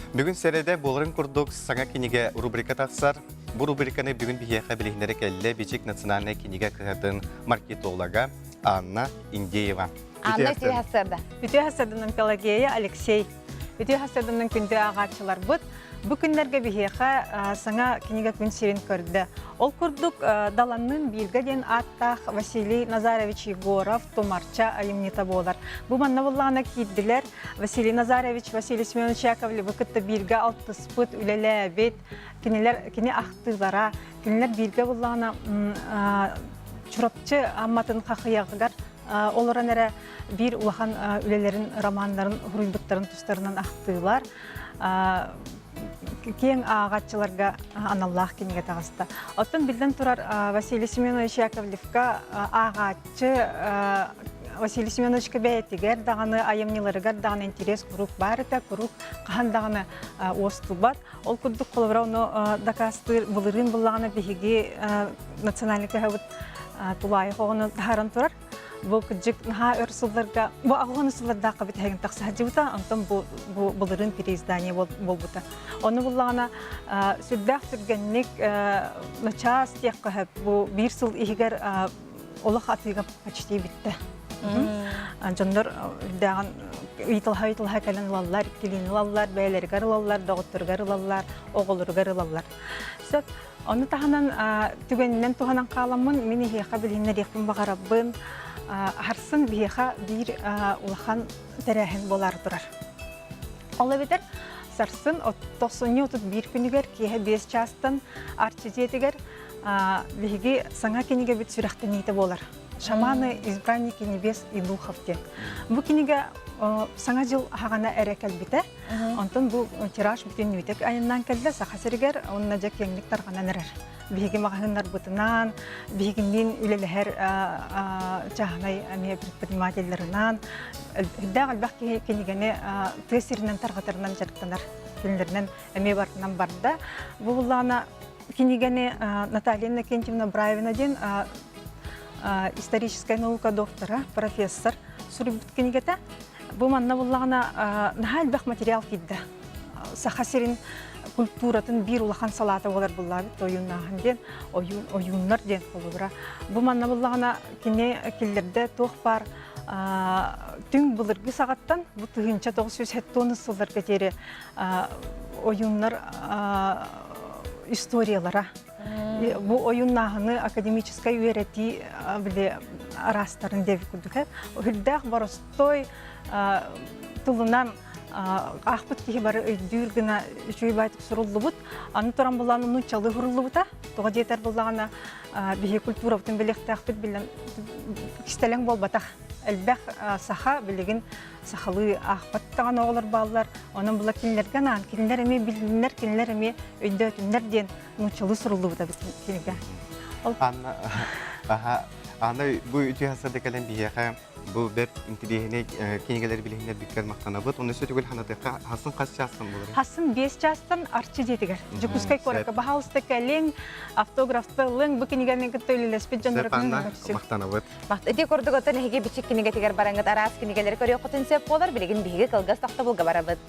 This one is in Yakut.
Бүгүн сэрэдэ буоларын курдук саҥа кинигэ рубрика тахсар. Бу рубриканы бүгүн биһиэхэ билиһиннэрэ кэллэ Бичик национальнай кинигэ кыһатын маркетолога Анна Индеева. Анна үтүө сарсыарда. Үтүө сарсыарданан Пелагея Алексей. Үтүө сарсыарданан күндү ааҕааччыларбыт. Бу күннэргэ биһиэхэ саҥа кинигэ күн сирин көрдө. Ол курдук Даланныын бииргэ диэн ааттаах Василий Назарович Егоров Тумарча айымньыта буолар. Бу манна буллаҕына киирдилэр Василий Назарович Василий Семенович Яковлевы кытта бииргэ алтыспыт, үлэлээбит, кинилэр кини ахтыылара, кинилэр бииргэ буллаҕына Чурапчы Амматын хахыйаҕыгар олорон эрэ биир улахан үлэлэрин, романнарын суруйбуттарын тустарынан ахтыылар киэҥ ааҕааччыларга аналлаах кинигэ таҕыста. Оттон биллэн турар Василий Семенович Яковлевка ааҕааччы Василий Семеновичка бэйэтигэр даҕаны айымньыларыгар даҕаны интерес куруук баар этэ, куруук хаһан даҕаны уостубат. Ол курдук холобура ону дакаастыыр былырыын буллаҕына биһиги национальный кыһабыт тулаайах оҕону таһааран турар. Бу кырдьык наһаа өр сылларга, бу аҕыһын сыллардаахха бүтэһигин тахса сылдьыбыта, онтон бу, бу былырыын переиздание буолбута. Ону буллаҕына сүрдээх түргэнник начаас диэххэ сөп, бу биир сыл иһигэр олох атыыга почти бүттэ. Дьоннор үрдээҕин ыйыталаһа-ыйыталаһа кэлэн ылаллар, иккилиин ылаллар, бэйэлэригэр ылаллар, доҕотторугар ылаллар, оҕолоругар ылаллар. Сөп. Ону таһынан түгэнинэн туһанан хааламмын, мин эһиэхэ билиһиннэриэхпин баҕарабын. Харсын биһиэхэ биир улахан тэрээһин буолаары турар. Ол эбэтэр сарсын тохсунньу 31 күнүгэр киэһэ 5 чаастан Арчы дьиэтигэр биһиги саҥа кинигэбит сүрэхтэниитэ буолар. «Шаманы, избранники небес и духов» диэн. Бу кинигэ саҥа дьыл аһаҕана эрэ кэлбитэ. Онтон бу тираж бүтүннүүтэ айаннаан кэллэ Саха сиригэр уонна дьэ киэҥник тарҕанан эрэр. Биһиги маҕаһыыннарбытынан, биһигинниин үлэлэһэр чааһынай эмиэ предпринимателлэринэн элбэх элбэх киһи кинигэни тыа сиринэн тарҕатарынан дьарыктанар кинилэринэн эмиэ барытынан барда. Бу буллаҕына кинигэни Наталья Иннокентьевна Браевина диэн историческай наука доктора, профессор суруйбут кинигэтэ. Бу манна буллаҕына наһаа элбэх материал киирдэ. Саха сирин культуратын биир улахан салаата буолар буллаабыт ойууннааһын диэн, ойуун, ойууннар диэн холобура. Бу манна буллаҕына кини киллэрдэ туох баар түҥ былыргы саҕаттан бу 1970 сылларга диэри ойууннар историялара бу ойууннааһыны академическай үөрэтии били араастарын диэбит курдук үрдээх боростой тылынан аахпыт киһи бары өйдүүр гына үчүгэй баайтык суруллубут аны туран булаан нууччалыы суруллубута тоҕо диэтэр буллаҕына биһи культурабытын билиэхтээхпит билэн кистэлэҥ буолбатах элбэх саха билигин сахалыы аахпат даҕаны оҕолор бааллар. Онон була кинилэргэ анаан, кинилэр эмиэ билиннэр, кинилэр эмиэ өйдөөтүннэр диэн нууччалыы суруллубута кинигэ. Ол Анна, аха, Анна бу үтүө сады кэлэн биһиэхэ бу бэрт интириэһинэй кинигэлэри билиһиннэрбиккэр махтанабыт. Онно сөтүгүл ханатыахха хасын хас чаастан буолар? Хасын 5 чаастан Арчы дьиэтигэр. Дьокуускай куоракка баһаалыста кэлиҥ, автографта ылыҥ, бу кинигэни кытта үлэлэспит дьоннору Махтанабыт. Ити курдук оттон эһиги бичик кинигэтигэр бараҥҥыт араас кинигэлэри көрүөххүтүн сөп буолар. Билигин биһиги кылгас тохтобулга барабыт.